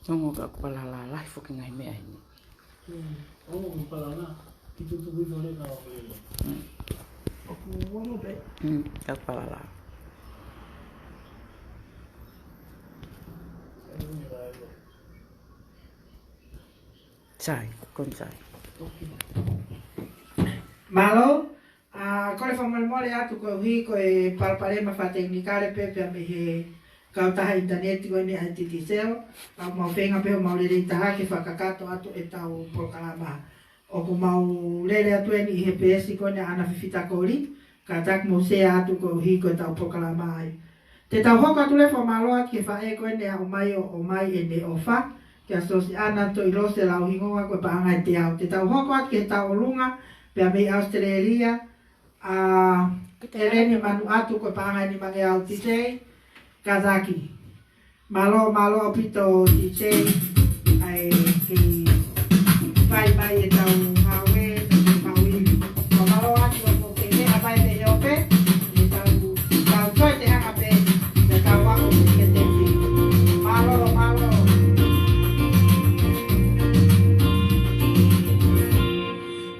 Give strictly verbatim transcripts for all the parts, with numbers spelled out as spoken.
Ongo ka palala lahi foki ngaahi meʻa ʻi heni. Mm. Ongo ka palala, ki tutu ui fale ka o fale. Mm. ʻOku ono pē. Mm, ka palala. Sai, kon sai. Mālō, ʻa, kole fakamolemole atu koeʻuhi ko e palopalema fakatekinikale pē pea mei he kautaha ʻinitaneti ko eni ʻa e Digicel, ʻa mau feinga pē ʻo mau lelei taha ke fakakakato atu ʻetau polokalama. ʻOku mau lele atu eni ʻi he peesi ko eni ʻa ʻAna Fifita Koli, kātaki mou share atu koeʻuhi ko ʻetau polokalama ai. Te tau hoko atu leva ʻo mālō atu ki he faʻē ko eni ʻa ʻomai ʻo, ʻomai ʻene ʻofa, kia Siosiana Toilose Lauhingoa ko e paʻanga ʻe teau. Te tau hoko atu ki he tauʻolunga, pea mei ʻAositelēlia, ʻa ʻEleni Manuʻatu ko e paʻanga ʻe nimangeau, DJ, kātaki. Mālō, mālō ʻaupito DJ, ʻa e kei fai mai ʻetau ngāue, ʻetau ngāue. Mālō atu ʻa e kei meʻa mai mei he ope, ʻetau, tau toe te hanga pē, ʻetau ako ki he tepi. Mālō, mālō.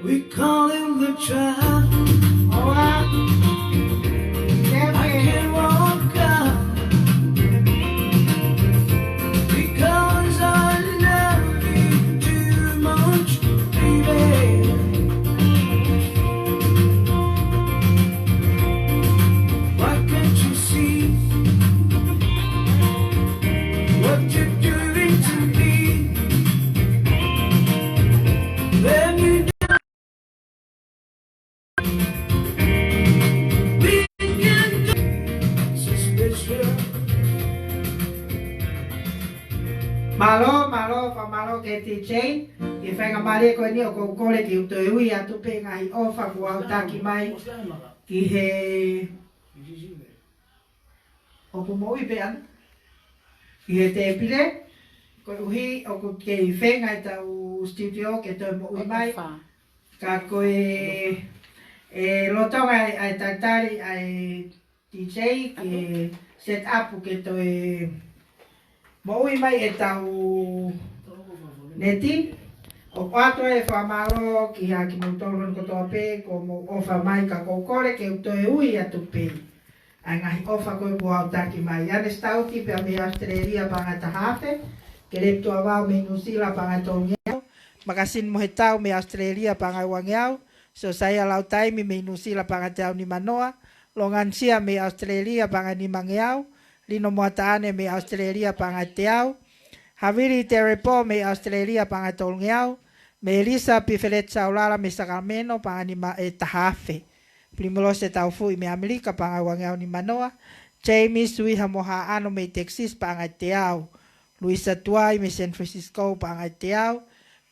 We call him the child. All right. I can't walk out because I love you too much, baby. Why can't you see what you're doing to me? Let me Mālō, mālō, fakamālō ki he DJ. ʻI he faingamālie ko eni ʻoku ou kole ke u toe ui atu pē ngaahi ʻofa kuo aʻutaki mai ki he, ʻoku moʻui pē ʻana. Ki he tēpile, koeʻuhi ʻoku kei feinga ʻetau studio ke toe moʻui mai. ʻOfa. Ka ko e, e lolotonga ʻa e talitali ʻa e DJ ke set up ke toe moʻui mai ʻetau neti. ʻOku ʻoatu e fakamālō ki he kimoutolu kotoa pē kuo mou ʻofa mai ka ʻoku ou kole ke u toe ui atu pē ʻa e ngaahi ʻofa ko ē kuo aʻutaki mai. ʻAnesi Tauti pea mei ʻAositelēlia paʻanga ʻe taha afe. Kelepi Tuʻavao mei Nuʻusila paʻanga ʻe tolungeau. Makasini Mohetau mei ʻAositelēlia paʻanga ʻe uangeau. Siosaia Lautaimi mei Nuʻusila paʻanga ʻe teau nimanoa. Longanisia mei ʻAositelēlia paʻanga ʻe nimangeau. Lino Moataʻane mei ʻAositelēlia paʻanga ʻe teau. Havili Terepo mei ʻAositelēlia paʻanga ʻe tolungeau. Melisa Pifeleti Saulala mei Sacramento paʻanga ʻe nima ʻe taha afe. Pilimilose Taufuʻi mei ʻAmelika paʻanga ʻe uangeau nimanoa. Jamie Suiha Mohaʻano mei Texas paʻanga ʻe teau. Luisa Tuai mei San Francisco paʻanga ʻe teau.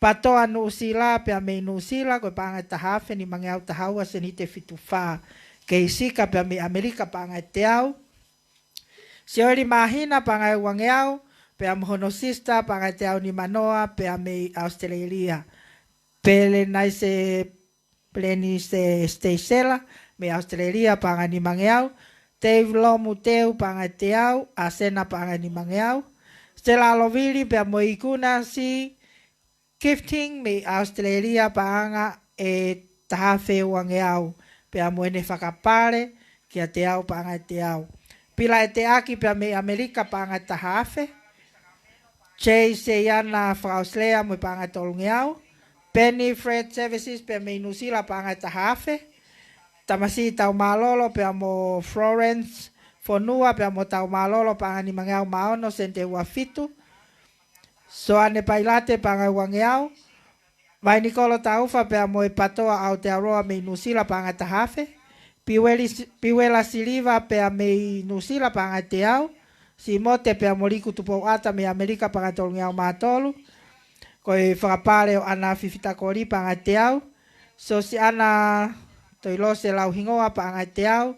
Patoa Nuʻusila pea mei Nuʻusila ko e paʻanga ʻe taha afe nimangeau taha ua seniti ʻe fitu fā. Keisika pea mei ʻAmelika paʻanga ʻe teau. Sioeli Māhina paʻanga ʻe uangeau, pea mo hono sisitā paʻanga ʻe teau nimanoa, pea mei ʻAositelēlia. Pelenaise, Pelenise Steisela, mei ʻAositelēlia paʻanga ʻe nimangeau. Teivi Lomu Teu paʻanga ʻe teau, ʻAsena paʻanga ʻe nimangeau. Stella Alovili, pea mo Ikuna Si Gifting mei ʻAositelēlia paʻanga ʻe taha afe uangeau, pea mo ʻene fakapale kiate au paʻanga ʻe teau. Pila ʻEteaki pea mei ʻAmelika paʻanga ʻe taha afe. Jay Seiana Fakaʻosilea mo e paʻanga ʻe tolungeau. Penny Freight Services pea mei Nuʻusila paʻanga ʻe taha afe. Tamasiʻi Taumālolo pea mo Florence Fonua pea mo Taumālolo paʻanga ʻe nimangeau mā ono seniti ʻe ua fitu. Soane Pailate paʻanga ʻe uangeau. Vainikolo Taufa pea mo e Patoa ʻAotearoa mei Nuʻusila paʻanga ʻe taha afe. Piueli Si-, Piuela Siliva pea mei Nuʻusila paʻanga ʻe teau. Simote pea mo Liku Tupouata mei ʻAmelika paʻanga ʻe tolungeau mā tolu. Ko e fakapale ʻo ʻAna Fifita Koli paʻanga ʻe teau. Siosiana Toilose Lauhingoa paʻanga ʻe teau.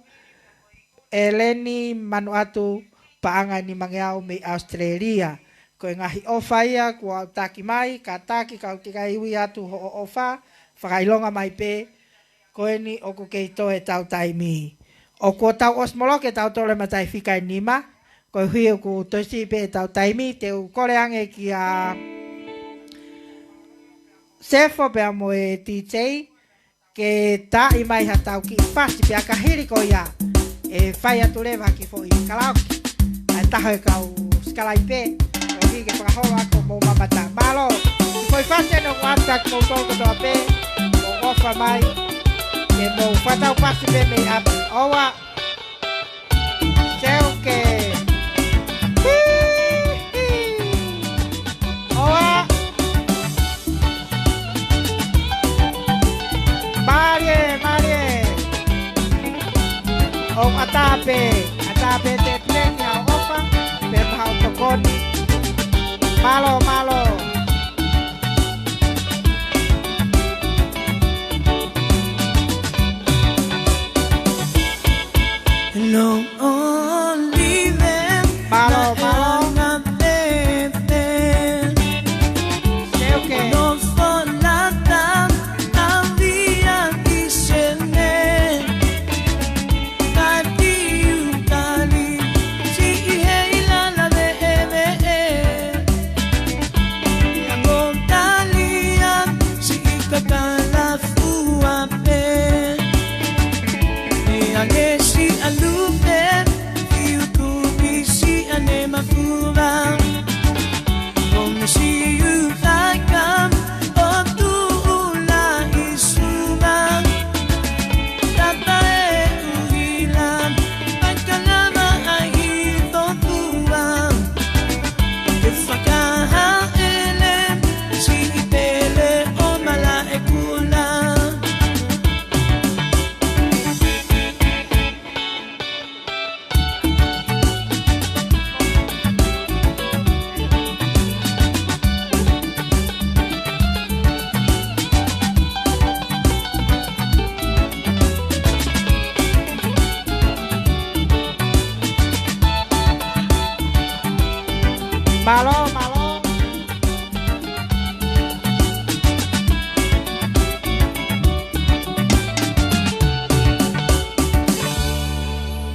ʻEleni Manuʻatu paʻanga ʻe nimangeau mei ʻAositelēlia. Ko e ngaahi ʻofa ia kuo aʻutaki mai, kātaki kau teʻeki ai ui atu hoʻo ʻofa, fakaʻilonga mai pē, ko eni ʻoku kei toe ʻetau taimi. ʻOku tau ʻosi moloki ʻetau tole matai fika ʻe nima, koeʻuhi ʻoku toe siʻi pē ʻetau taimi, te u kole ange kia Sefo pea mo e D J ke taaʻi mai haʻatau kiʻi fasi pea ka hili ko ia ʻe fai atu leva ha kiʻi foʻi kalaoke. ʻA e taha e kau sikalaipe, koeʻuhi ke fakaholo ʻaki hoʻomou mamata. Mālō, kiʻi foʻi fasi ʻeni ʻoku ʻoatu kia kimoutolu kotoa pē, mou ʻofa mai, ke mou fakatau fasi pē mei ʻapi. ʻOua, Seuke. ʻOua. Mālie, mālie. ʻOku ʻatā pē, ʻatā pē te puleki haʻo ʻofa, pea mo haʻo tokoni. Mālō, mālō. Long olive. Mālō, mālō. Seuke. Mālō, mālō.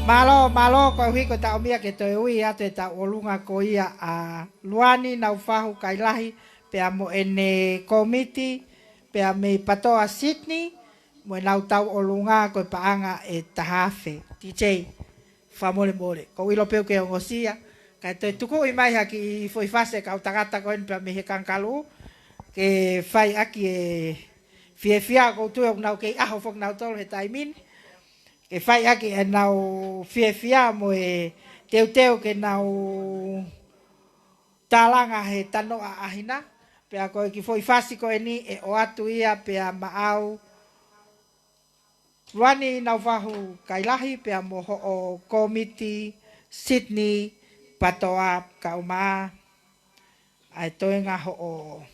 Mālō, mālō, koeʻuhi ko e taʻomia ke toe ui atu ʻetau ʻolunga ko ia ʻa Luani Naufahu Kailahi, pea mo ʻene kōmiti, pea mei Patoa Sydney, mo ʻenau tauʻolunga ko e paʻanga ʻe taha afe. D J, fakamolemole, ʻoku ou ʻilo pē ʻoku ke ongosia, kae toe tukuʻi mai ha kiʻi foʻi fasi e kau tangata ko eni pea mei he Kangaroo, ke fai ʻaki e fiefia, ʻoku ou tui ʻoku nau kei ʻaho foki nautolu he taimi ni, ke fai ʻaki ʻenau fiefia mo e teuteu ke nau tālanga he tanoʻa ʻa Hina, pea ko e kiʻi foʻi fasi ko eni ʻe ʻoatu ia pea maʻau Luani Naufahu Kailahi pea mo hoʻo kōmiti Sydney Patoa, kae ʻumaʻā ʻa e toenga hoʻo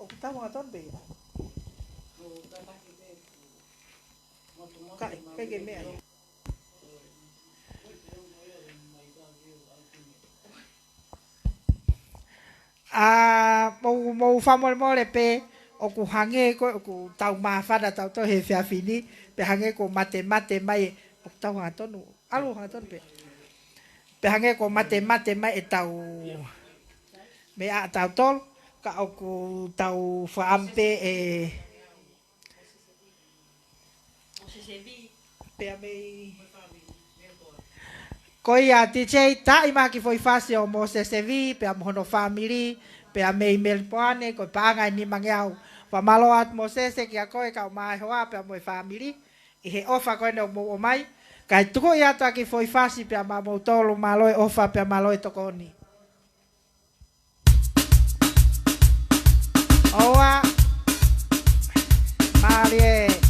ʻOku tau hangatonu pē ia. Kai, kai ke meʻa ia. ʻA, mou, mou fakamolemole pē, ʻoku hangē ko ē ʻoku tau māfana tautolu he efiafi ni, pea hangē kuo matemate mai, ʻoku tau hangatonu, ʻalu hangatonu pē. Pea hangē kuo matemate mai ʻetau meʻa ʻatautolu, ka ʻoku tau fakaʻamu pē ʻe Pea mei. Ko ia, D J, taaʻi mai ha kiʻi foʻi fasi ʻo Mōsese Vī, pea mo hono fāmili, pea mei Melipoane, ko e paʻanga ʻe nimangeau. Fakamālō atu Mōsese kia koe kae ʻumaʻā e hoa, pea mo e fāmili, ʻi he ʻofa ko eni ʻoku mou ʻomai. Kae tuku atu ha kiʻi foʻi fasi pea maʻamoutolu, mālō e ʻofa, pea mālō e tokoni. ʻOua. Mālie.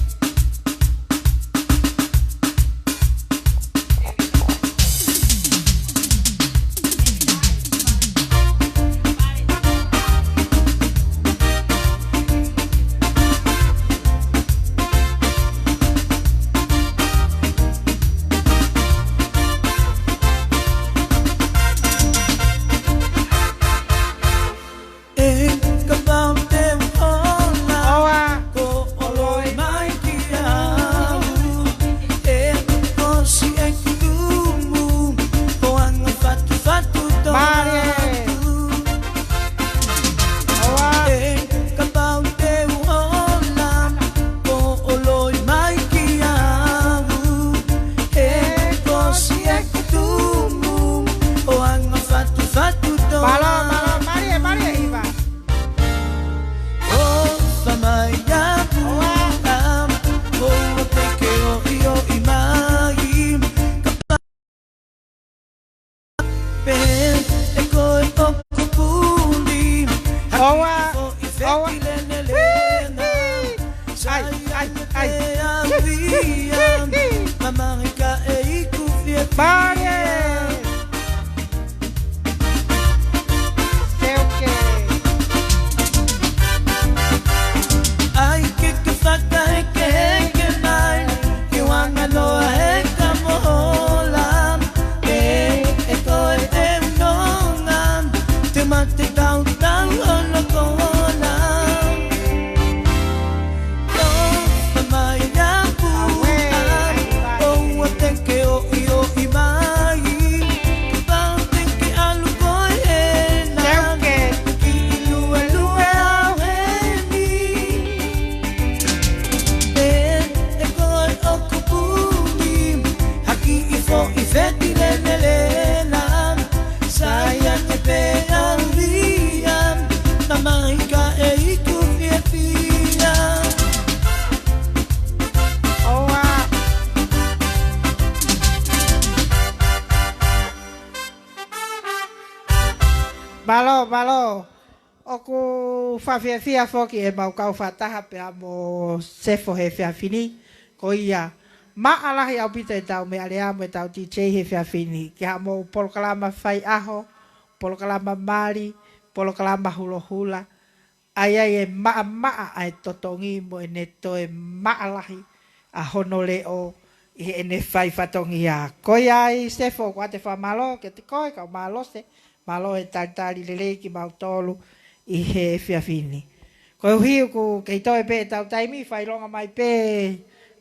ʻOua, ʻoua. ʻAi, ʻai, ʻai. Mālie. Keuke. ʻAi ke ke fakahekeheke mai, ke wanga noa he ka mohola. E, e ko e te nonga, te mate tautau ʻo loko ona. Tō mai a pū, ʻoua te ke ʻoʻioʻi mai. Kapau te ke ʻalu koe ena, keuke, kiʻi luelue au heni. E, e ko e ʻoku puli, ha kiʻi foʻi feti lelelena. Saiate pē au ia, mamahi ka e iku fiefia. ʻOua. Mālō, mālō. ʻOku fakafiefia foki ʻemau kau fakataha pea mo Sefo he efiafi ni. Ko ia, maʻa lahi ʻaupito ʻetau meʻalea mo ʻetau D J he efiafi ni. Ki haʻamou polokalama faiʻaho, polokalama mali, polokalama hulohula. ʻAi ai e maʻamaʻa ʻa e totongi mo ʻene toe maʻa lahi ʻa hono leʻo ʻi heʻene fai fatongia. Ko ia ai Sefo, ʻoku ʻoatu e fakamālō kiate koe, kau mālō Sefo, mālō e talitali lelei kimautolu ʻi he efiafi ni. Koeʻuhi ʻoku kei toe pē ʻetau taimi, fakaʻilonga mai pē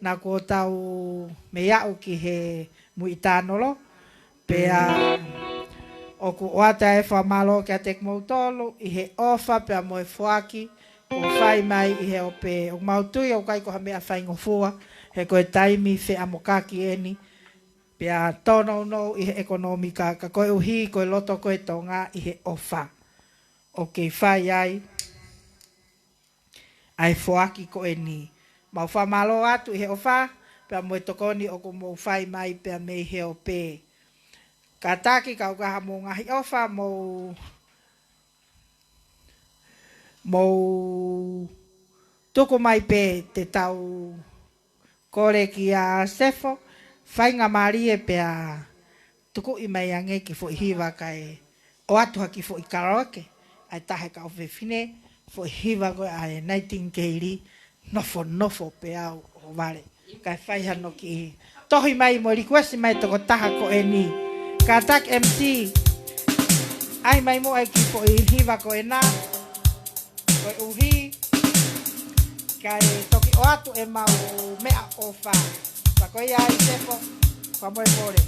naʻa kuo tau mei aʻu ki he muiʻi tānolo. Pea ʻoku ʻoatu e fakamālō kiate kimoutolu ʻi he ʻofa pea mo e foaki kuo fai mai ʻi he ope. ʻOku mau tui ʻoku ʻikai ko ha meʻa faingofua, he ko e taimi feʻamokaki eni, pea tōnounou ʻi he ʻekonōmika, ka koeʻuhi ko e loto ko ē Tonga ʻi he ʻofa ʻoku kei fai ai ʻa e foaki ko eni. Mau fakamālō atu ʻi he ʻofa pea mo e tokoni ʻoku mou fai mai pea mei he ope. Kātaki ka ʻoku ʻi ai haʻamou ngaahi ʻofa, mou, mou tuku mai pē te tau kole kia Sefo, faingamālie pea tukuʻi mai ange kiʻi foʻi hiva kae ʻoatu ha kiʻi foʻi karaoke, ʻa e taha e kau fefine, foʻi hiva ko ē ʻa e Nightingale, Nofonofo Pē Au ʻo Vale. Kae fai hano kiʻi tohi mai mo request mai tokotaha ko eni. Kātaki M C, ʻai mai muʻa e kiʻi foʻi hiva ko ena, koeʻuhi kae toki ʻoatu ʻemau meʻaʻofa. Pea ko ia ai Sefo, fakamolemole.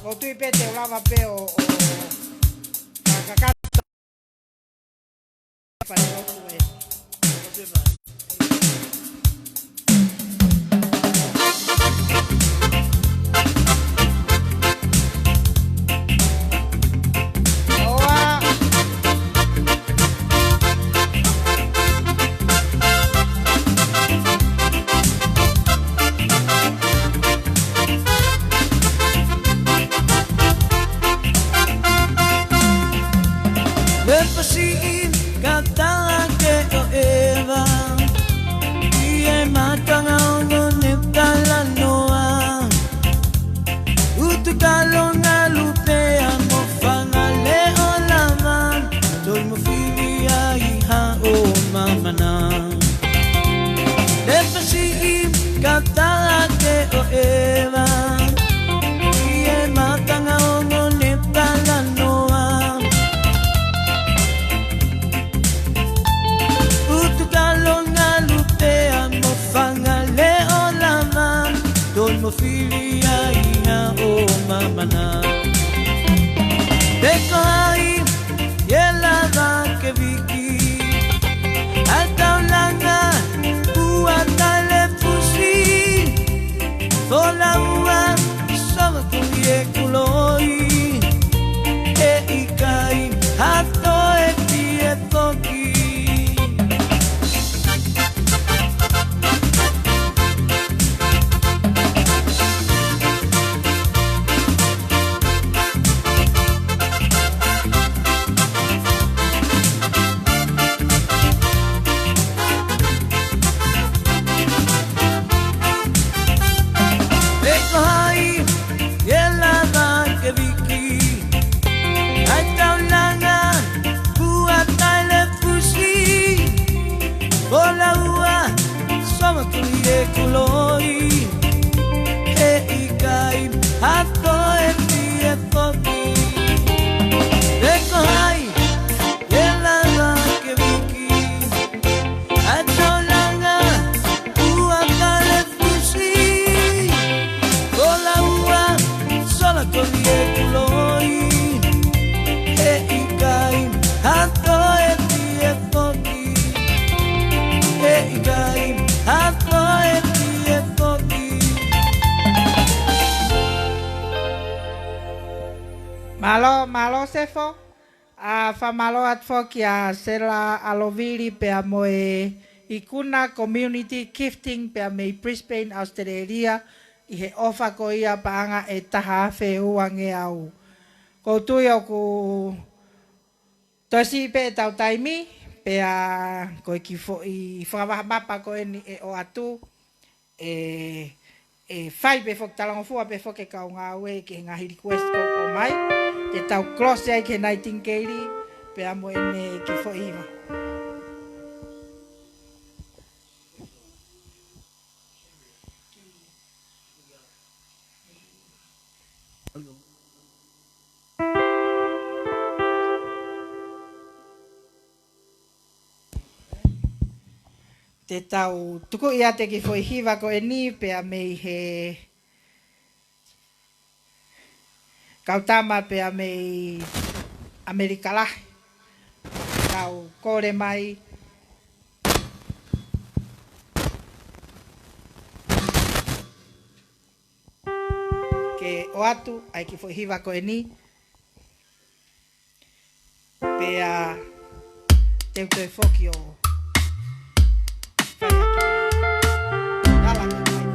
Mou tui pē te u lava pē ʻo, ʻo, ka, ka, ka, Lepa siʻi ka tala ke ʻoʻeva, ʻi he mākanga ongo ne talanoa. Utu kalo ngalu pea mo fanga leʻo lava, toi mo fili ai haʻo mamana. Lepa siʻi ka tala ke ʻoʻeva, ʻi he mākanga ongo ne talanoa. Utu kalo ngalu pea mo fanga leʻo lava, toi mo fili ai haʻo mamana. Pe ko hai ʻe lava ke viki ʻa e taulanga ua tale pusi. Folau ua sava kui e kuloi, ʻe ʻikai ha toe pie foki. Mālō, mālō Sefo. ʻA, fakamālō atu foki kia Sela ʻAlovili pea mo e ikuna Community Gifting pea mei Brisbane, Australia, ʻi he ʻofa ko ia paʻanga ʻe taha afe uangeau. ʻOku ou tui ʻoku toe siʻi pē ʻetau taimi, pea ko e kiʻi foʻi fakavahamapa ko eni ʻe ʻoatu, ʻe, ʻe fai pē foki, talangofua pē foki e kau ngāue ki he ngaahi request ʻoku ʻomai. Te tau close ai ki he Nightingale, pea mo ʻene kiʻi foʻi hiva. Te tau tuku ia ʻa e kiʻi foʻi hiva ko eni pea mei he kau tama pea mei ʻAmelika Lahi. Tau kole mai ke ʻoatu ʻa e kiʻi foʻi hiva ko eni. Pea te u toe foki ʻo fai hake. Ala ke mai.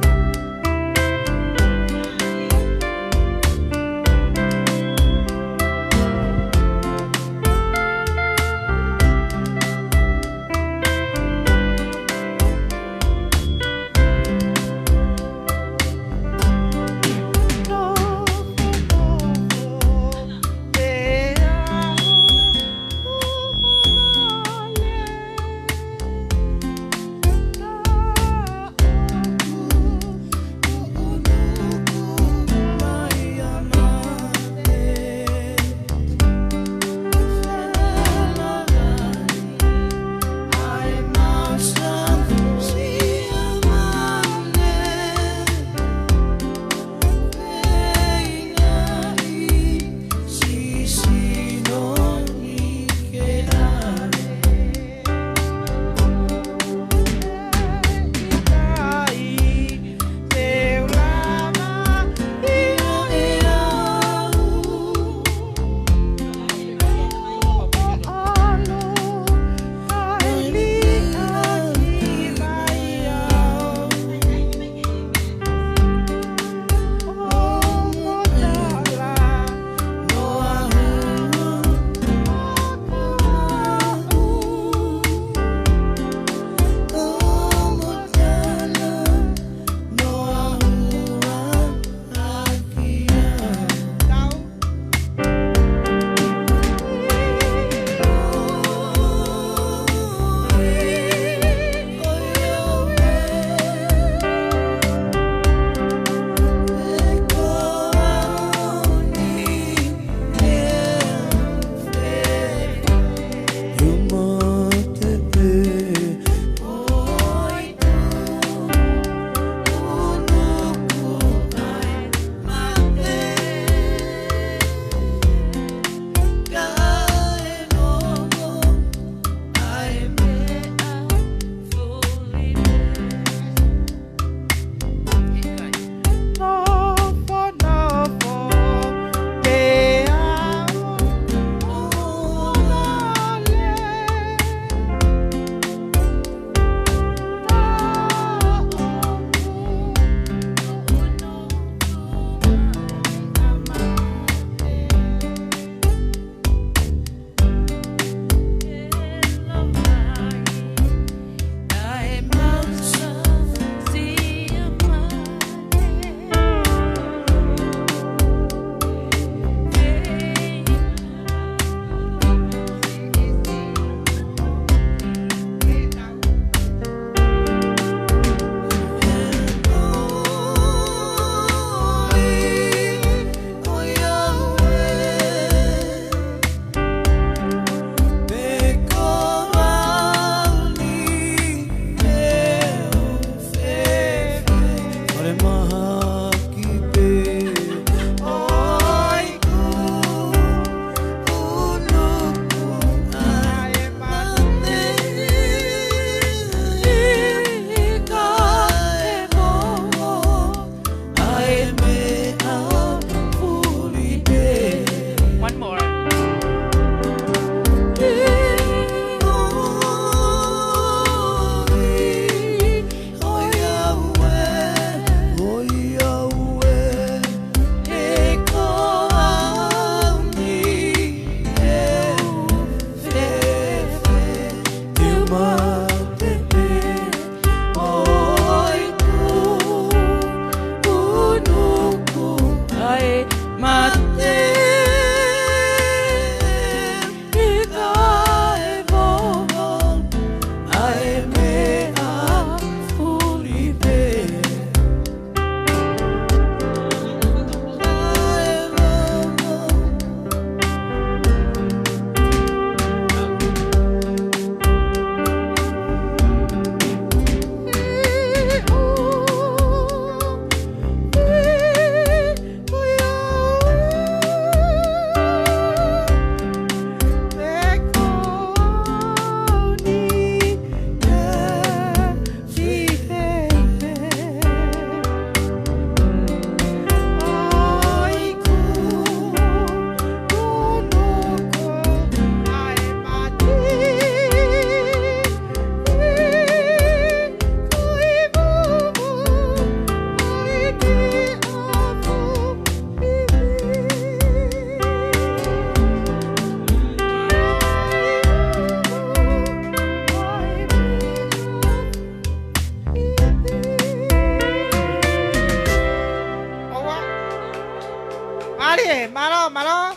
Mālō,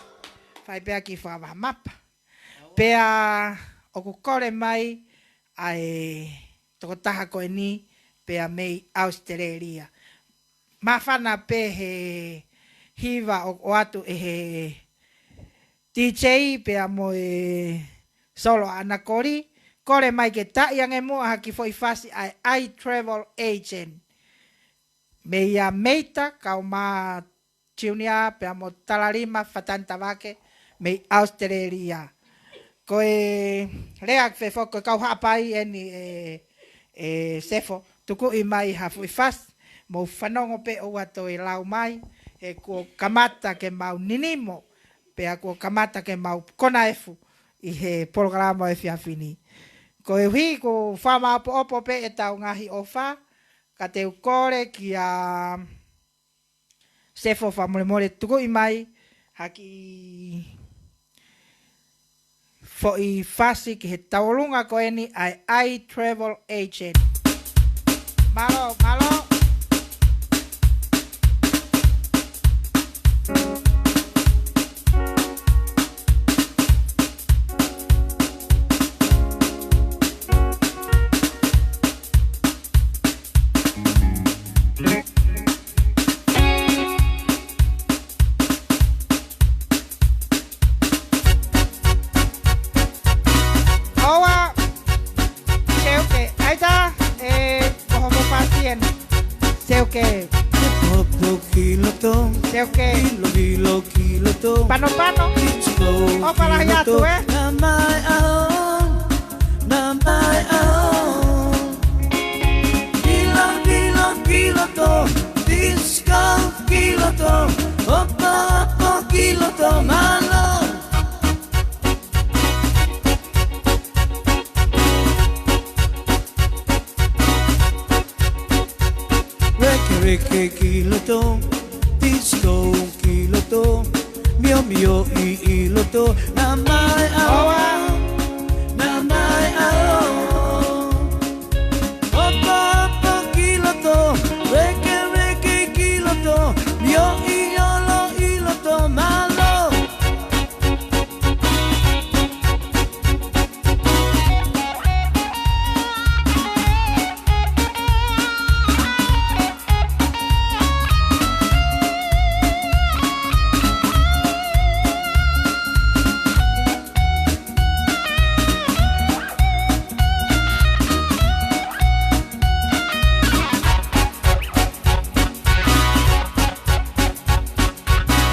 fai pē ha kiʻi fakavahamapa. Pea ʻoku kole mai ʻa e tokotaha ko eni pea mei ʻAositelēlia. Māfana pē he hiva ʻoku ʻoatu ʻe he D J pea mo e solo ʻa ʻAnakoli, kole mai ke taaʻi ange muʻa ha kiʻi foʻi fasi ʻa e I Travel Agent. Meia Meita, Kaumā Junior, pea mo Talalima Fatani Tavake, mei ʻAositelēlia. Ko e lea ʻeku fie foki, ko e kau Haʻapai eni ē, ē Sefo, tukuʻi mai ha foʻi fasi, mou fanongo pē ʻoua toe lau mai, he kuo kamata ke mau ninimo, pea kuo kamata ke mau kona efu ʻi he polokalama ʻo e efiafi ni. Koeʻuhi kuo fakamāʻopoʻopo pē ʻetau ngaahi ʻofa, ka te u kole kia Sefo fakamolemole tukuʻi mai ha kiʻi foʻi fasi ki he tauʻolunga ko eni ʻa e I Travel Agent. Mālō, mālō. ʻOua, seuke, ʻaita, ē, ko homo fasi eni. Seuke. Hopo ki loto. Seuke. Hilo, hilo ki loto. Pano, pano. It's go ʻOfa lahi ki atu, loto. Ē. Nā mai ʻaho. Nā mai ʻaho. Hilo, hilo ki loto. Disco ki loto. Hopo, hopo ki loto. Mālō. Reke, reke ki loto, disco ki loto, mio, mio ʻi, ʻi loto, nā mai ʻaho, nā mai ʻaho. Hopo, hopo ki loto, reke, reke ki loto, mio ʻi olo ʻi loto, mālō.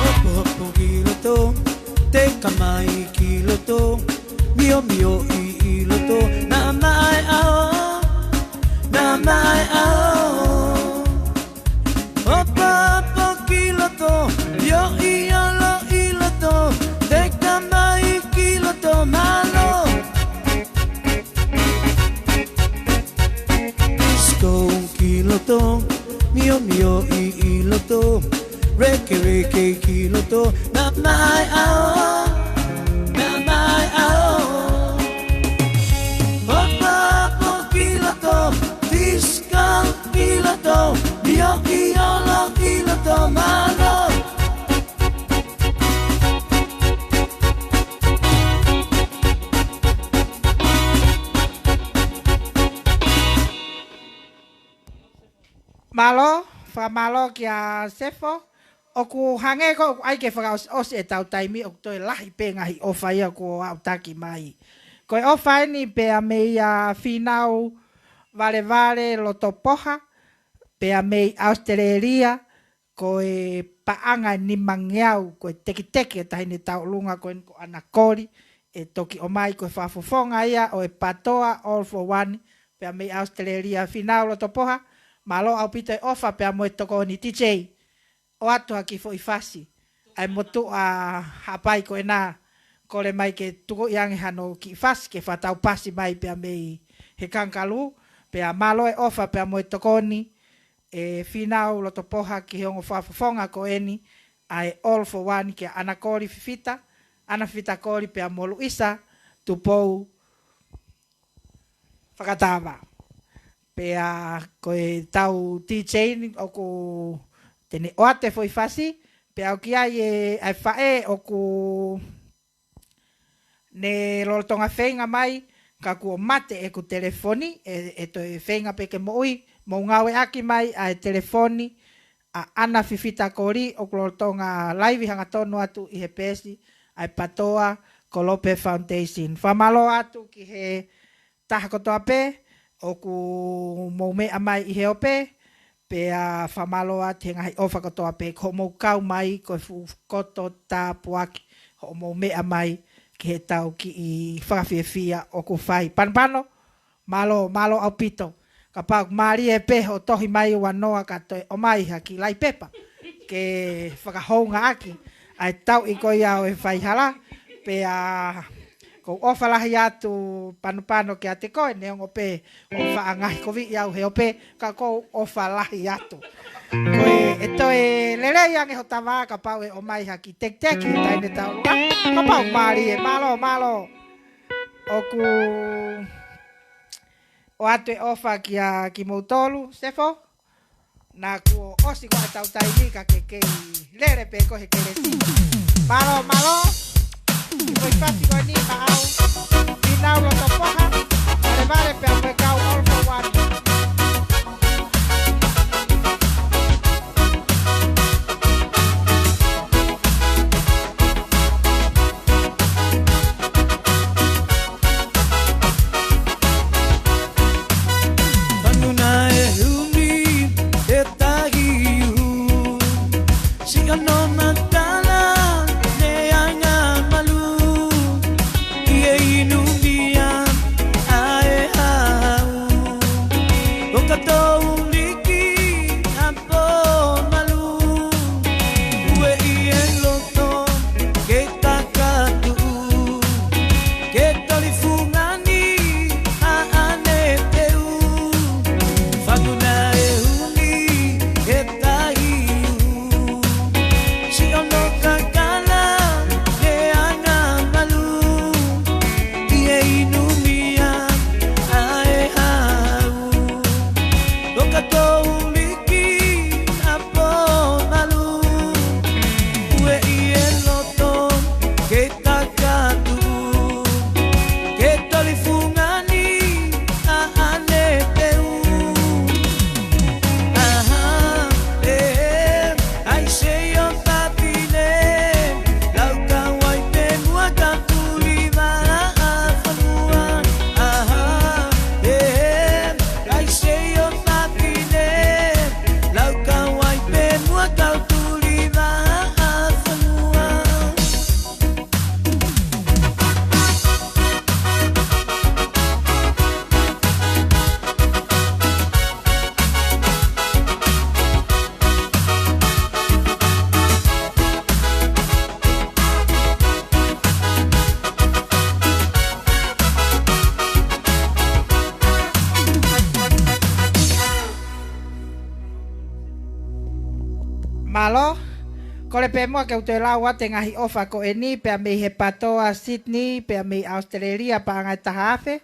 Hopo, hopo ki loto, teka mai ki loto, mio, mio ʻi, ʻi loto, nā mai ʻaho, nā mai ʻaho. Hopo, hopo ki loto, mio ʻi olo ʻi loto, teka mai ki loto, mālō. Disco ki loto, mio, mio ʻi, ʻi loto, reke, reke ki loto, nā mai ʻaho, nā mai ʻaho. Hopo, hopo ki loto, disco ki loto, mio ʻi olo ʻi loto, mālō. Mālō, fakamālō kia Sefo. ʻOku hangē ko ʻoku ʻai ke fakaʻosiʻosi ʻetau taimi, ʻoku toe lahi pē ngaahi ʻofa ia kuo aʻutaki mai. Ko e ʻofa eni pea meia Fīnau Valevale Lotopoha, pea mei ʻAositelēlia, ko e paʻanga ʻe nimangeau, ko e teketeke ʻa e taʻahine tauʻolunga ko eni ko ʻAnakoli, ʻe toki ʻomai ko e fakafofonga ia ʻo e PATOA All for One, pea mei ʻAositelēlia, Fīnau Lotopoha, mālō ʻaupito e ʻofa pea mo e tokoni. D J, ʻoatu ha kiʻi foʻi fasi ʻa e motuʻa Haʻapai ko ena, kole mai ke tukuʻi ange hano kiʻi fasi ke fakataupasi mai pea mei he Kangaroo, pea mālō e ʻofa pea mo e tokoni, ē Fīnau Lotopoha ki he ongo fakafofonga ko eni ʻa e All for One kia ʻAnakoli Fifita, ʻAna Fifita Koli pea mo Luisa Tupou Fakatava. Pea ko e tau D J ni ʻoku te ne ʻoatu e foʻi fasi, Pea ʻoku ʻi ai e, ʻa e faʻē ʻoku ne lolotonga feinga mai, ka kuo mate ʻeku telefoni, ʻe, ʻe toe feinga pē ke moʻui, mou ngāueʻaki mai ʻa e telefoni ʻa ʻAna Fifita Koli, ʻoku lolotonga laivi hangatonu atu ʻi he peesi ʻa e PATOA Kolope Foundation. Fakamālō atu ki he taha kotoa pē ʻoku mou meʻa mai ʻi he ope, pea fakamālō atu he ngaahi ʻofa kotoa pē ko hoʻomou kau mai, ko e fuʻu koto tāpuaki hoʻomou meʻa mai ki heʻetau kiʻi fakafiefia ʻoku fai. Panopano, mālō, mālō ʻaupito. Kapau ʻoku mālie pē hoʻo tohi mai ua noa ka toe ʻomai ha kiʻi lai pepa ke fakahoungaʻaki ʻa e tauʻi ko ia ʻo e faihala, pea ʻoku ou ʻofa lahi atu Panopano kiate koe, neongo pē ʻoku faʻa ngaohikoviʻi au he ope, ka ʻoku ou ʻofa lahi atu. Ko e, ʻe toe lelei ange hoʻo tava kapau ʻe ʻomai ha kiʻi tekiteki, taʻahine taʻolunga, kapau mālie, mālō, mālō. ʻOku ʻoatu e ʻofa kia kimoutolu, Sefo. Naʻa kuo ʻosi ko ē ʻetau taimi ka ke kei lele pē koe he kelesi. Mālō, mālō. Ko e fasi ko eni maʻau Finau Lotopoha, Valevale pea mo e kau All for One. Fanguna e ʻumi e tahi u, siʻono matala ne anga malu, ʻi he inu mia ʻa e hau. ʻO ka tau liki a po malu, ueʻi e loto ke takatuʻu, ke toli fungani ʻa ʻAne Peu. Fanguna e ʻumi e tahi u, siʻono kakala ne anga malu, ʻi he inu mia ʻa e hau. ʻO ka tau liki a po malu, ueʻi e loto ke takatuʻu, ke toli fungani ʻa ʻAne Peu. Aha, e, I say ʻo Papine, lau kau ai pē muʻa kau tuli vaʻa fanua. Aha, e, I say ʻo Papine, lau kau ai pē muʻa kau tuli vaʻa fanua. Mālō. Kole pē muʻa ke u toe lau atu e ngaahi ʻofa ko eni, pea mei he PATOA Sydney, pea mei ʻAositelēlia, paʻanga ʻe taha afe,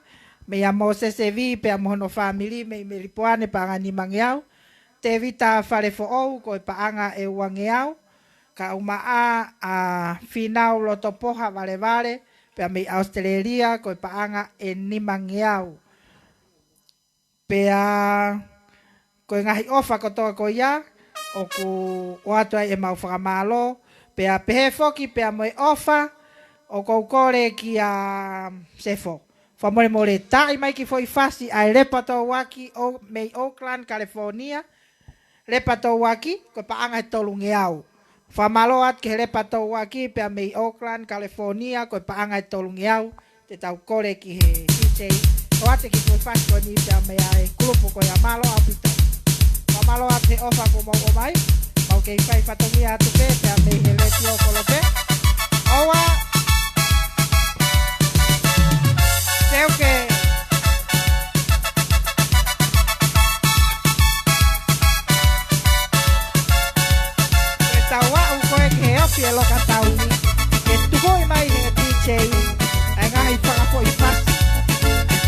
meia Mōsese Vī pea mo hono fāmili, mei Melipoane, paʻanga ʻe nimangeau, Tēvita Falefoʻou, ko e paʻanga ʻe uangeau, kae ʻumaʻā ʻa Finau Lotopoha Valevale, pea mei ʻAositelēlia, ko e paʻanga ʻe nimangeau. Pea ko e ngaahi ʻofa kotoa ko ia, ʻoku ʻoatu ai ʻemau fakamālō, pea pehē foki pea mo e ʻofa, ʻoku ou kole kia Sefo, fakamolemole, taaʻi mai kiʻi foʻi fasi ʻa e Lepa Touaki ʻo mei Oakland, California. Lepa Touaki, ko e paʻanga ʻe tolungeau. Fakamālō atu ki he Lepa Touaki, pea mei Oakland, California, ko e paʻanga ʻe tolungeau. Te tau kole ki he DJ ʻo ʻoatu e kiʻi foʻi fasi ko eni pea mei he kulupu ko ia. Mālō ʻaupito. Fakamālō atu he ʻofa kuo mou ʻomai. Mau kei fai fatongia atu pē, pea mei he Letiō Kolope. ʻOua. Teuke. Ke tau aʻu ko ē ki he ofi e Loka Tauni, ke tukuʻi mai he DJ ʻa e ngaahi fakafoʻi fasi,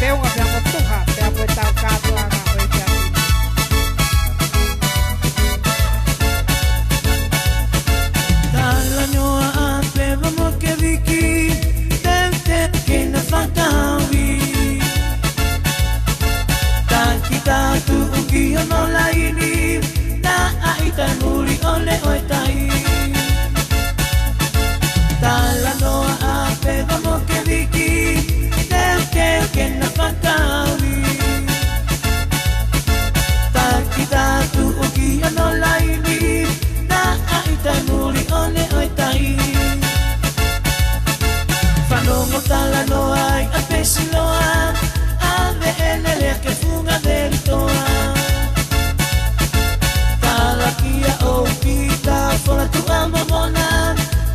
feʻunga pea mo tuha, pea mo ʻetau kātoanga ʻo e kiapi. Hono laini, naʻa ʻita muli ʻo ne ʻo e tai. Talanoa ʻa Peva mo Keviki, teuteu ke na fakataui. Taki tatu ʻuki hono laini, naʻa ʻita muli ʻo ne ʻo e tai. Fanongo talanoa ai ʻa Pesiloa, ʻave ʻene lea ke funga velitoa. Talakia ʻo Pita, fola tuʻa Momona,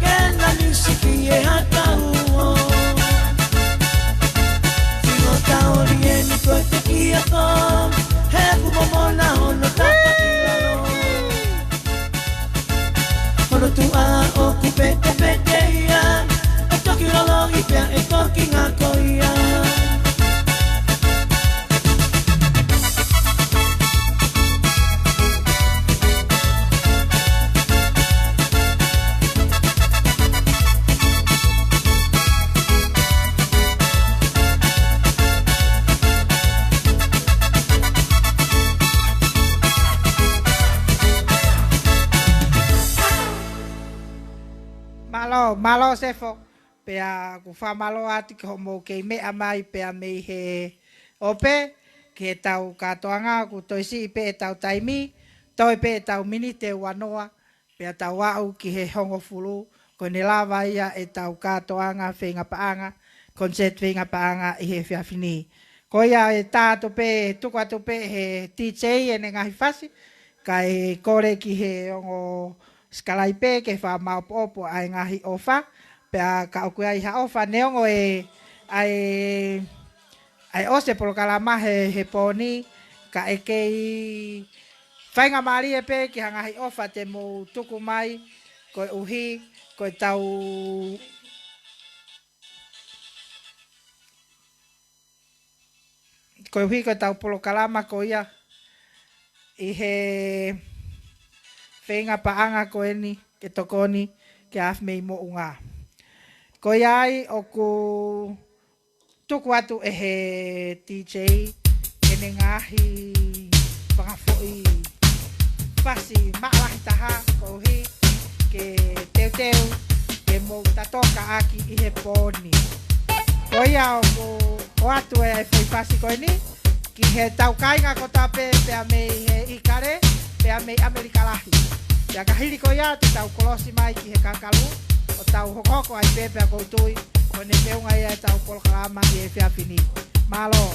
ke na misiki e hatau o. Sino taoli eni ko e tekiako, he ʻoku Momona hono tapa ʻi lalo. Hono tuʻa ʻoku petepete ia, ʻe toki loloʻi pea ʻe toki ngako ia. Mālō, mālō Sefo. Pea ʻoku fakamālō atu ki hoʻomou kei meʻa mai pea mei he ope, ki heʻetau kātoanga ʻoku toe siʻi pē ʻetau taimi, toe pē ʻetau miniti ʻe uanoa, pea tau aʻu ki he hongofulu, ko ʻene lava ia ʻetau kātoanga feinga paʻanga, concert feinga paʻanga ʻi he efiafi ni. Ko ia ʻe tā atu pē, tuku atu pē he D J ʻene ngaahi fasi, kae kole ki he ongo sikalaipe ke fakamaopoopo ʻa e ngaahi ʻofa, pea ka ʻoku ʻi ai ha ʻofa neongo e, ʻa e, ʻa e ʻosi e polokalama he, he pō ni, ka ʻe kei faingamālie pē ki ha ngaahi ʻofa te mou tuku mai, koeʻuhi, ko ʻetau, koeʻuhi ko ʻetau polokalama ko ia ʻi he feinga paʻanga ko eni ke tokoni ki he efiafi mei Moʻunga. Ko ia ai ʻoku tuku atu ʻe he D J ʻene ngaahi fanga foʻi fasi maʻalahi taha koeʻuhi ke teuteu ke mou tatō kaʻaki ʻi he pō ni. Ko ia ʻoku ʻoatu e foʻi fasi ko eni ki heʻetau kāinga kotoa pē pea mei he ʻIkale, pea mei ʻAmelika Lahi. Pea ka hili ko ia te tau kolosi mai ki he kakalu, ʻo tau hokohoko ai pē pea ʻoku ou tui, ko ʻene feʻunga ia ʻetau polokalama ʻi he efiafi ni. Mālō.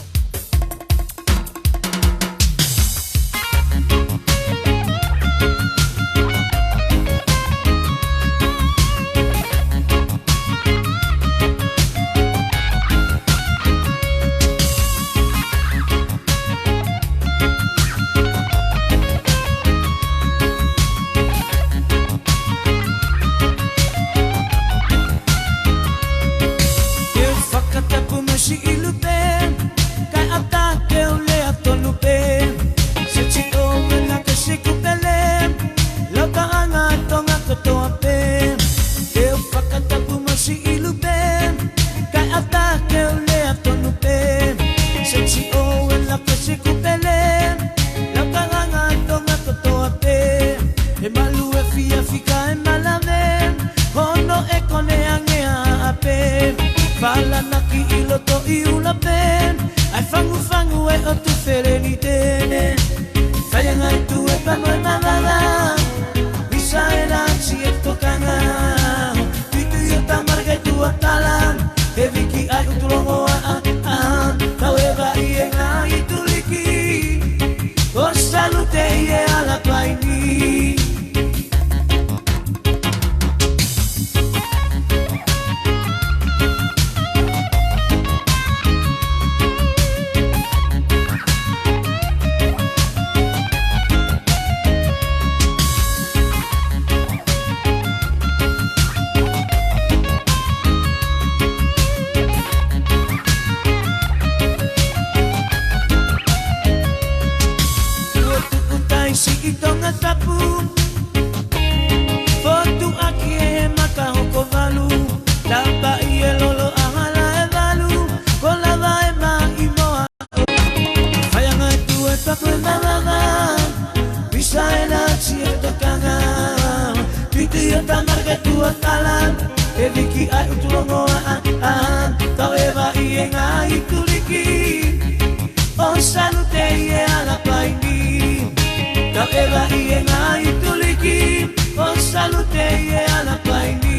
Ke u fakatapu mo siʻi lupe, kae ʻatā ke u lea tonu pē. Seti ʻo Uena Kesi Kupele, lau paʻanga Tonga kotoa pē. Ke u fakatapu mo siʻi lupe, kae ʻatā ke u lea tonu pē. Seti ʻo Uena Kesi Kupele, lau paʻanga Tonga kotoa pē. He malu efiafi kae malave, hono ʻekole ange ʻa ʻape. Falanaki ʻi loto ʻi ʻUlape, ʻa e fangufangu e ʻotu felenite. Faiangai Tuʻi Pea mo e Mavava, Misaela Siʻetokanga. Tuitui ʻo Tamale kae tuʻu ʻa Tala, he viki ai ʻUtu Longoaʻa, a, tau e vaʻi e ngaahi tuliki. Ko Salute ʻi he Alapaini. Viki ai ʻutu longoaʻa, ʻa, tau ʻeva ʻi he ngaahi tuliki. ʻO salute ʻi he ala paini. Tau ʻeva ʻi he ngaahi tuliki. ʻO salute ʻi he ala paini.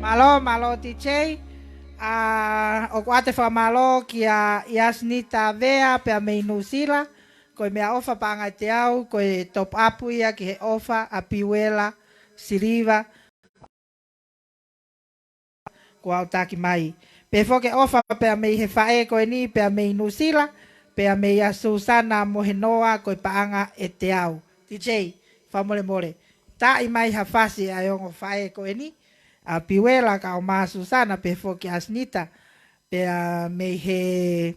Mālō, mālō D J. ʻA, ʻoku ʻoatu e fakamālō kia ʻIasinita Vea pea mei Nuʻusila. Ko e meʻaʻofa paʻanga ʻe teau, ko e top up ia ki he ʻofa ʻa Piuela Siliva kuo aʻutaki mai. Pehē foki e ʻofa pea mei he faʻē ko eni pea mei Nuʻusila, pea mei a Susana Mohenoa ko e paʻanga ʻe teau. D J, fakamolemole. Taaʻi mai ha fasi ʻa e ongo faʻē ko eni, ʻa Piuela kae ʻumaʻā Susana pehē foki ʻa ʻIasinita, pea mei he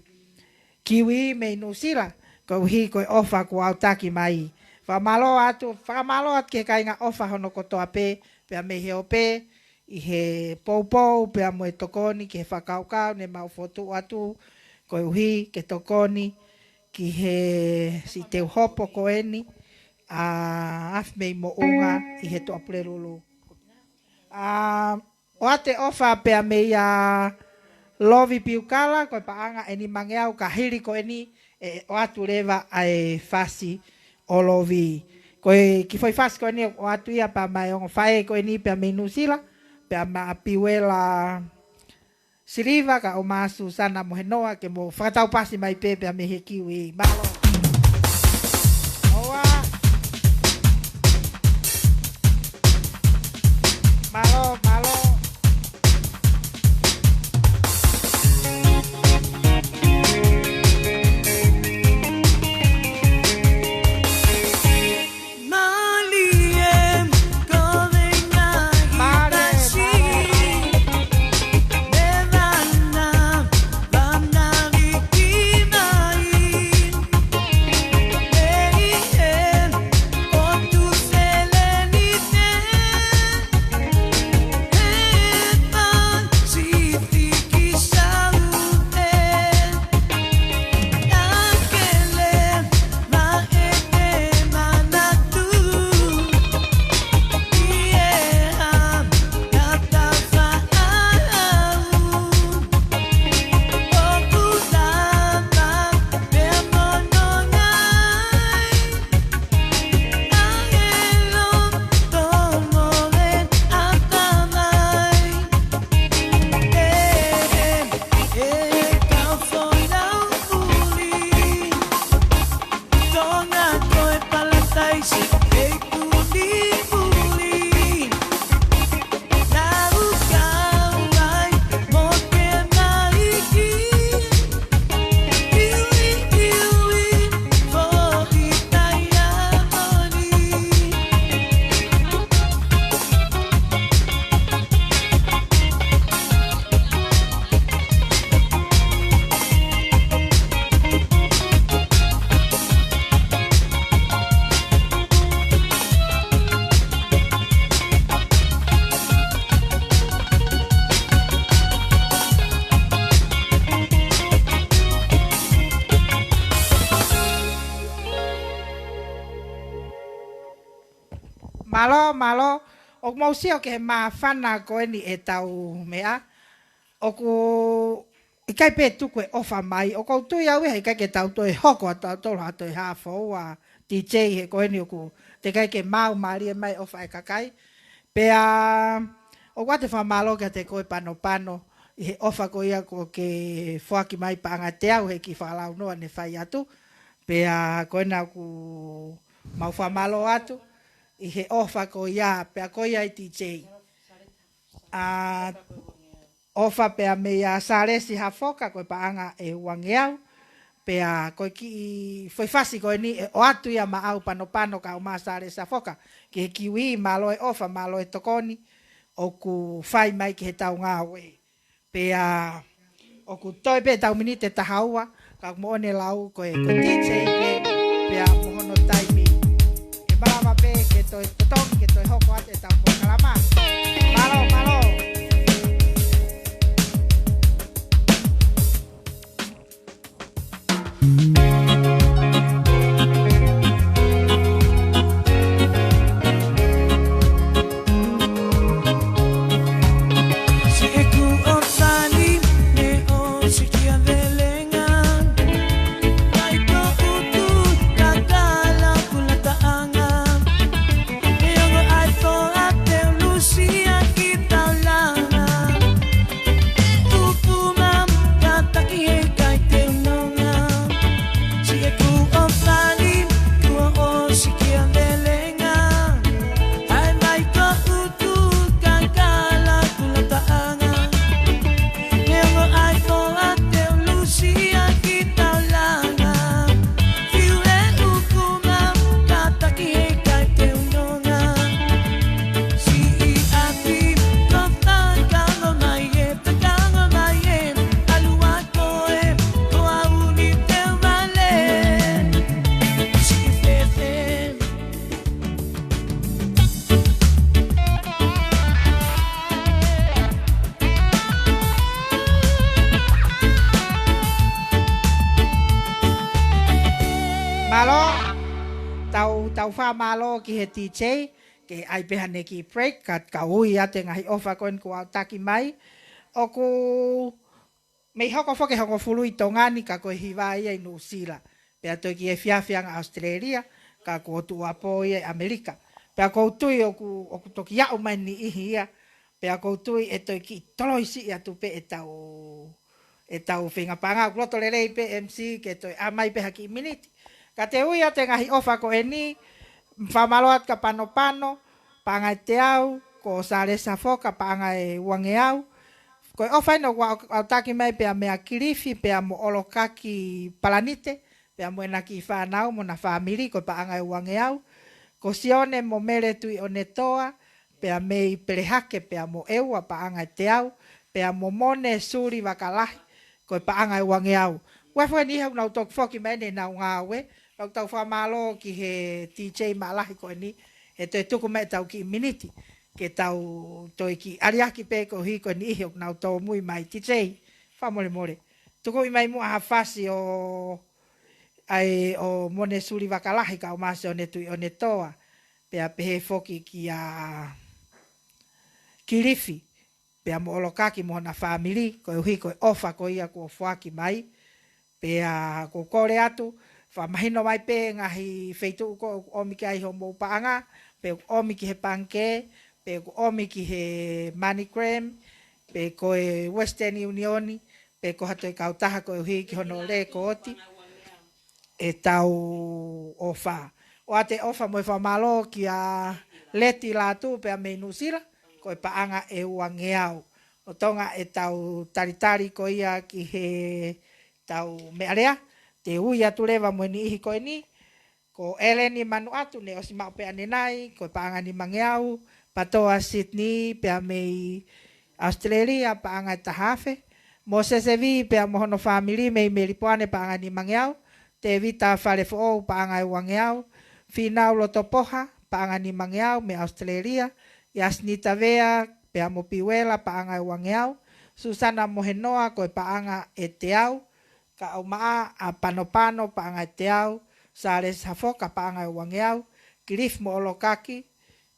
Kiwi mei Nuʻusila, koeʻuhi ko e ʻofa kuo aʻutaki mai. Fakamālō atu, fakamālō atu ki he kāinga ʻofa hono kotoa pē, pea mei he ope, ʻi he poupou, pea mo e tokoni ki he fakakaukau ne mau fokotuʻu atu, koeʻuhi ke tokoni ki he siʻi teu hopo ko eni, ʻa Afi mei Moʻunga ʻi he Tuʻapulelulu. ʻA, ʻoatu e ʻofa pea mei a Lovi Piukala, ko e paʻanga ʻe nimangeau ka hili ko eni ʻe ʻoatu leva ʻa e fasi ʻo Lovi. Ko e kiʻi foʻi fasi ko eni ʻoatu ia pea mei he ongo faʻē ko eni pea mei Nuʻusila, pea mei a Piuela Siliva kae ʻumaʻā Susana Mohenoa ke mo fakataupasi mai pē pea mei he Kiwi. Mālō. ʻOua. Mālō, mālō. Mālō, mālō. ʻOku mau sio ki he māfana ko eni ʻetau meʻa. ʻOku ʻikai pē tuku e ʻofa mai. ʻOku ou tui au ia he ʻikai ke tau toe hoko ʻa tautolu ha toe hā foʻou ʻa D J he ko eni ʻoku teʻeki ai ke maau mālie mai ʻofa e kakai. Pea ʻoku ʻoatu e fakamālō kiate koe Panopano ʻi he ʻofa ko ia kuo ke foaki mai paʻanga teau he kiʻi fakalaunoa ne fai atu. Pea ko ena ʻoku mau fakamālō atu ʻi he ʻofa ko ia, pea ko ia ʻa D J. ʻA, ʻofa pea mei a Salesi Hafoka ko e paʻanga ʻe uangeau. Pea ko e kiʻi foʻi fasi ko eni ʻe ʻoatu ia maʻau Panopano kae ʻumaʻā Salesi Hafoka. Ki he Kiwi, mālō e ʻofa, mālō e tokoni ʻoku fai mai ki heʻetau ngāue. Pea ʻoku toe pē ʻetau miniti ʻe taha ua, ka ʻoku moʻoni e lau ko e, ko e D J pē, pea mo hono taimi. ʻE malava pē ke toe totongi, ke toe hoko atu ʻetau polokalama. Siʻeku ʻofani, neʻe ʻosi kia Velenga. Mai ko ʻutu, kakala kulataʻanga. Neongo ai toa te ulusia ki taulanga. Uku mam, kataki he kai te unonga. Siʻeku ʻofani, kuo ʻosi kia Velenga. Hai mai ko ʻutu, kakala kulataʻanga. Neongo ai toa te ulusia ki taulanga. Fiu e uku mam, kataki he kai te unonga. Siʻi ʻapi, ko takango mai e, takango mai e, ʻalu ā koe, ko au ni te male. Siʻi pepe. Mālō, tau, tau fakamālō ki he D J, ke ʻai pē haʻane kiʻi break, ka, ka ui atu e ngaahi ʻofa ko eni kuo aʻutaki mai. ʻOku mei hoko foki e hongofulu ʻi Tonga ni ka ko e hiva ia ʻi Nuʻusila. Pea toe kiʻi efiafi ange ʻAositelēlia, ka kuo tuʻuapō ia ʻi ʻAmelika. Pea ʻoku ou tui ʻoku, ʻoku toki aʻu mai e niʻihi ia. Pea ʻoku ou tui ʻe toe kiʻi toloi siʻi atu pē ʻetau, ʻetau feinga paʻanga. ʻOku loto lelei pē M C ke toe ʻomai pē ha kiʻi miniti. Ka te u ui atu e ngaahi ʻofa ko eni, fakamālō atu kia Panopano, paʻanga ʻe teau, ko Sālesi Hafoka, paʻanga ʻe uangeau. Ko e ʻofa eni kuo aʻu, aʻutaki mai pea meia Kilifi, pea mo ʻOlokaki Palanite, pea mo ʻena kiʻi fānau mo hona fāmili, ko e paʻanga ʻe uangeau. Ko Sione mo Mele Tuʻiʻonetoa, pea mei Pelehake, pea mo ʻEua, paʻanga ʻe teau, pea mo Mone Suli Vakalahi, ko e paʻanga ʻe uangeau. Ua fua ni hau nau toki foki mai ʻenau ngāue, ʻoku tau fakamālō ki he D J mālahi ko eni, ʻe toe tuku mai ʻetau kiʻi miniti, ke tau toe kiʻi aliaki pē koeʻuhi ko e niʻihi ʻoku nau tōmui mai. D J, fakamolemole. Tukuʻi mai muʻa ha fasi ʻo, ʻai ʻo Mone Suli Vakalahi kae ʻumaʻā Sione Tuʻiʻonetoa, pea pehē foki kia Kilifi, pea mo ʻOlokaki mo hona fāmili, koeʻuhi ko e ʻofa ko ia kuo foaki mai, pea ʻoku ou kole atu, fakamahino mai pē ngaahi feituʻu ko ē ʻoku ʻomi ki ai hoʻomou paʻanga, pe ʻoku ʻomi ki he pangikē, pe ʻoku ʻomi ki he MoneyGram, pe ko e Western Union, pe ko ha toe kautaha koeʻuhi ki hono lēkooti ʻetau ʻofa. ʻOatu e ʻofa mo e fakamālō kia Leti Lātū pea mei Nuʻusila, ko e paʻanga ʻe uangeau. Lolotonga ʻetau talitali ko ia ki heʻetau meʻalea, te u ui atu leva mo e niʻihi ko eni, ko ʻEleni Manuʻatu, neʻe ʻosi maʻu pē ʻanenai, ko e paʻanga ʻe nimangeau, Patoa Sydney, pea mei ʻAositelēlia, paʻanga ʻe taha afe, Mōsese Vī, pea mo hono fāmili mei Melipoane, paʻanga ʻe nimangeau, Tēvita Falefoʻou, paʻanga ʻe uangeau, Fīnau Lotopoha, paʻanga ʻe nimangeau, mei ʻAositelēlia, ʻIasinita Vea, pea mo Piuela, paʻanga ʻe uangeau, Susana Mohenoa, ko e paʻanga ʻe teau, kae ʻumaʻā ʻa Panopano, paʻanga ʻe teau, Sālesi Hafoka, paʻanga ʻe uangeau, Kilifi mo ʻOlokaki,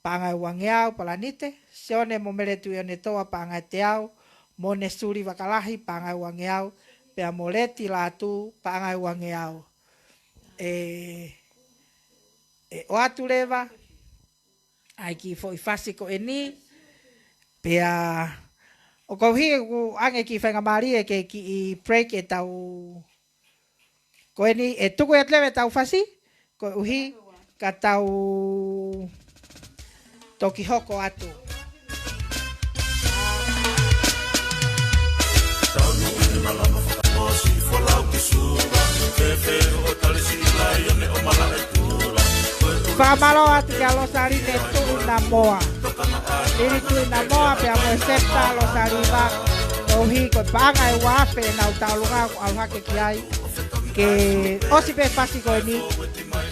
paʻanga ʻe uangeau, Palanite, Sione mo Mele Tuʻiʻonetoa, paʻanga ʻe teau, Mone Suli Vakalahi, paʻanga ʻe uangeau, pea mo Leti Lātū, paʻanga ʻe uangeau. ʻE, ʻe ʻoatu leva ʻa e kiʻi foʻi fasi ko eni, pea ʻoku ou hiki ʻoku ʻange kiʻi faingamālie ke kiʻi break ʻetau, ko eni ʻe tuku atu leva ʻetau fasi, koeʻuhi ka tau toki hoko atu. Fakamālō atu kia Losaline Tuʻinamoa. Lili Tuʻinamoa, pea mo e Septa Losaliva. Koeʻuhi ko e paʻanga ʻe ua afe ʻenau tauʻolunga ʻoku ʻalu hake ki ai. Ke ʻosi pē fasi ko eni,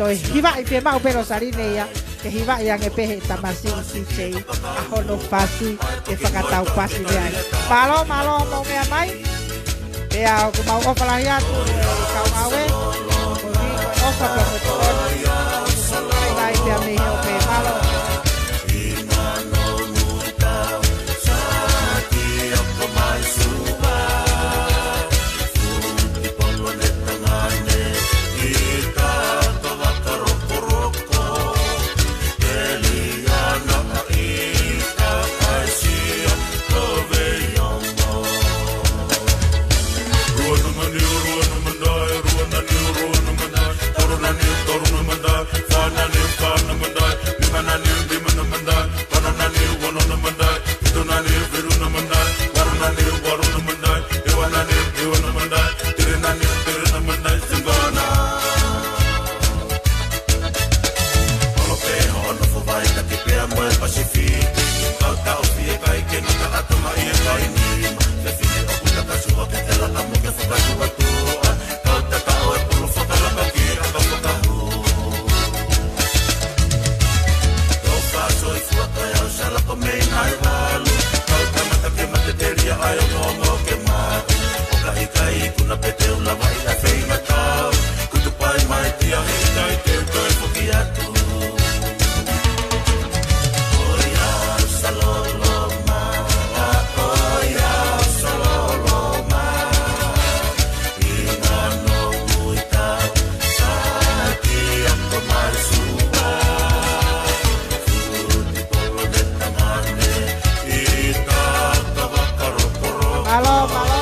toe hivaʻi pē maʻu pē Losaline ia, ke hivaʻi ange pē he tamasiʻi D J ʻa hono fasi, ke fakatau pasi mei ai. Mālō, mālō hoʻomou meʻa mai. Pea ʻoku mau ʻofa lahi atu e kau ngāue, ko e ʻofa pea mo e tokoni. Kai vai pea mei he ʻope, mālō. Mālō, mālō. Mālō, mālō.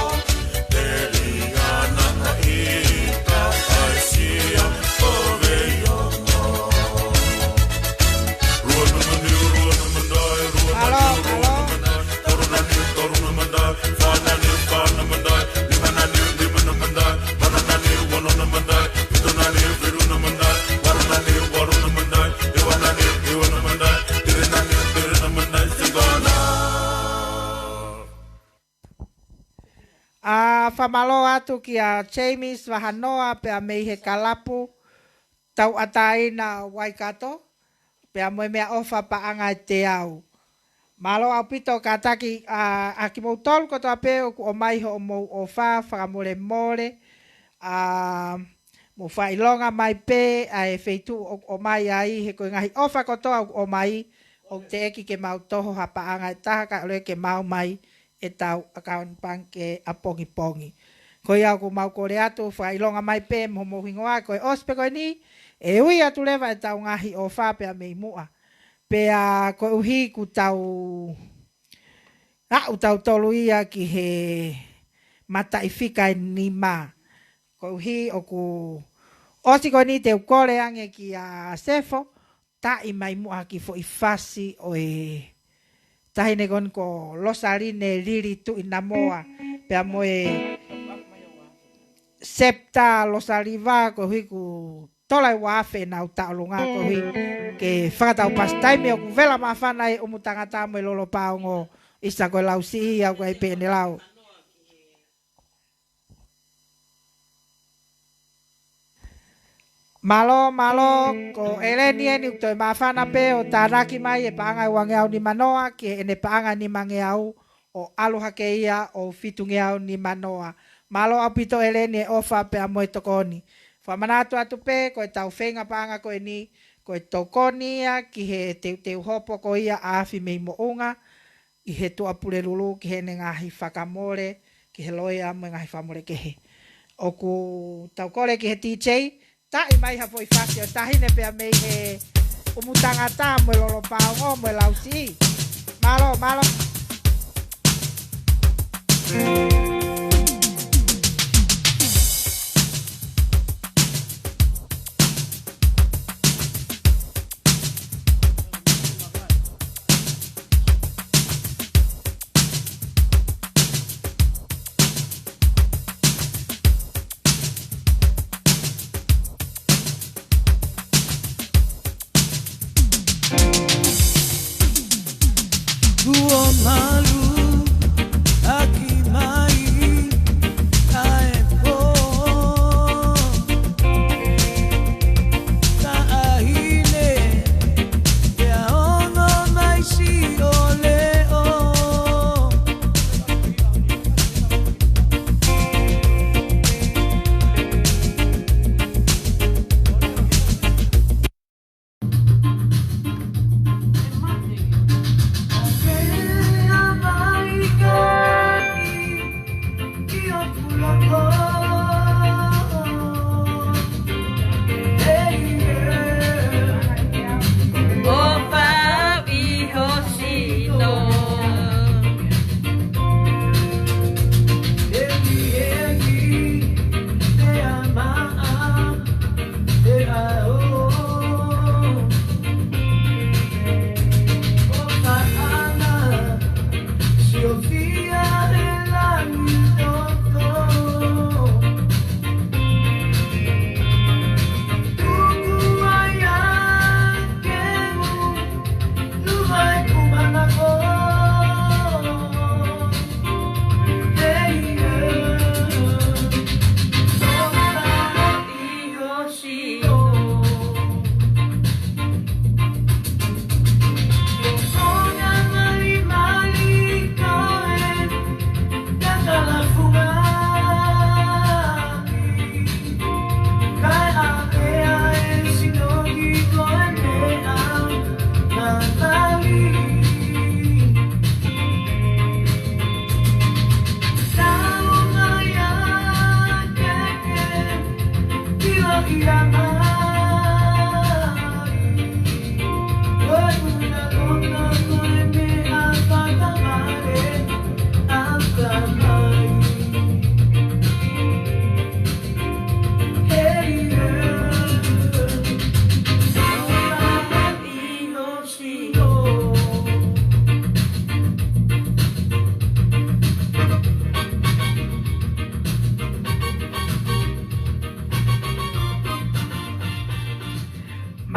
ʻA, fakamālō atu kia James Vahanoa pea mei he kalapu tauʻatāina Waikato, pea mo e meʻaʻofa paʻanga ʻe teau. Mālō ʻaupito kātaki, ʻa, ʻa kimoutolu kotoa pē ʻoku ʻomai hoʻomou ʻofa, fakamolemole, ʻa, mou fakaʻilonga mai pē ʻa e feituʻu ʻoku ʻomai ai, he ko e ngaahi ʻofa kotoa ʻoku ʻomai, ʻoku teʻeki ke mau toho ha paʻanga ʻe taha kae ʻoua ke mau mai ʻetau ʻakauni pangikē ʻapongipongi. Ko ia ʻoku mau kole atu, fakaʻilonga mai pē mo homou hingoa, ko e ʻosi pē ko eni, ʻe ui atu leva ʻetau ngaahi ʻofa pea mei muʻa. Pea koeʻuhi kuo tau aʻu tautolu ia ki he mataʻifika ʻe nima. Koeʻuhi ʻoku ʻosi ko eni te u kole ange kia Sefo, taʻi mai muʻa ha kiʻi foʻi fasi ʻo e taʻahine ko eni ko Losaline Lili Tuʻinamoa, pea mo e Septa Losaliva, koeʻuhi kuo tola e ua afe ʻenau taʻolunga, koeʻuhi ke fakatau pasi taimi ʻoku vela māfana e ʻumu tangata mo e lolo paongo, ʻisa ko e lau siʻi au kai pē ʻene lau. Mālō, mālō, ko ʻEleni eni ʻoku toe māfana pē ʻo tānaki mai e paʻanga ʻe uangeau nimanoa ki heʻene paʻanga nimangeau ʻo ʻalu hake ia ʻo fitungeau nimanoa. Mālō ʻaupito ʻEleni e ʻofa pea mo e tokoni. Fakamanatu atu pē ko ʻetau feinga paʻanga ko eni, ko e tokoni ia ki he teuteu hopo ko ia ʻa Afi mei Moʻunga, ʻi he Tuʻapulelulu ki heʻene ngaahi fakamole, ki he loea mo e ngaahi fakamole kehe. ʻOku tau kole ki he D J, taʻi mai ha foʻi fasi ʻo e taʻahine pea mei he ʻumu tangata mo e lolo paongo mo e lau siʻi. Mālō, mālō. Kuo malu ʻaki mai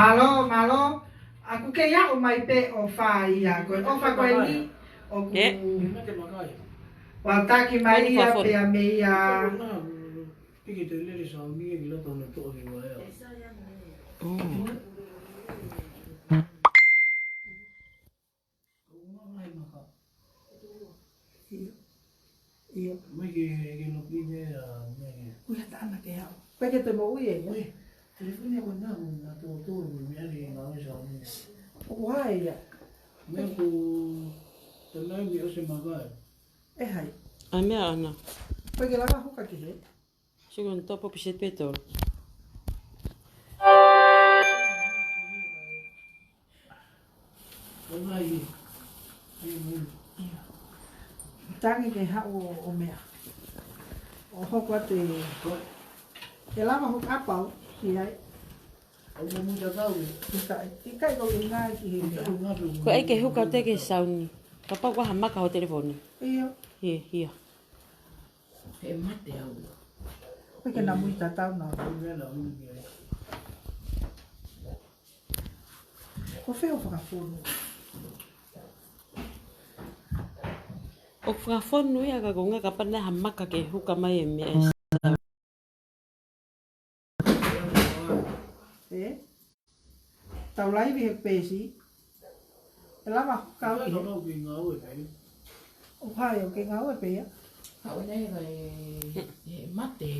Mālō, mālō. ʻOku kei aʻu mai pē ʻofa ia, ko e ʻofa ko eni ʻoku ʻoatu mai ia pea mei a. ʻIo. ʻIo. Mai ke, ke loki pē a, mai ke. Ui, hata ana ke au. Pea ke te mo ui e, ia. Ui, telefoni ako na, na to, to, mo me ale na o sa ni. ʻOku hai ia? Mai ko, te nai mi o se makai. ʻE hai? ʻAi meʻa ana. Pea ke lava huka ki he. Sio ko e topo pisi pē tolu. Tangi ke haʻu ʻo, ʻo meʻa. ʻO hoko atu e, ʻe lava hoku ʻapau, ʻi ai. ʻIkai, ʻikai ko e ngaahi ki he meʻa. Ko e ke huka te ke sauni. Kapau ko ha maka ho telefoni. ʻIo. ʻIo, ʻio. He mate au. Ko e ke na mui tatau na. Ko fē hoʻo fakafonu? ʻOku fakafonu ia ka ko e ngaahi kapau naʻe ha maka ke huka mai e meʻa. ʻE? Tau laivi he peesi. ʻE lava kau ki he. ʻOku hai ʻoku ke ngāue pē ia. Ka ʻoku ne ka e, e mate.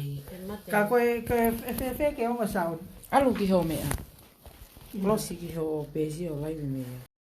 Ka ko e, ko e, e fēfē ke ongo sauni. ʻAlu ki ho meʻa. Losi ki ho peesi ʻo laivi meʻa.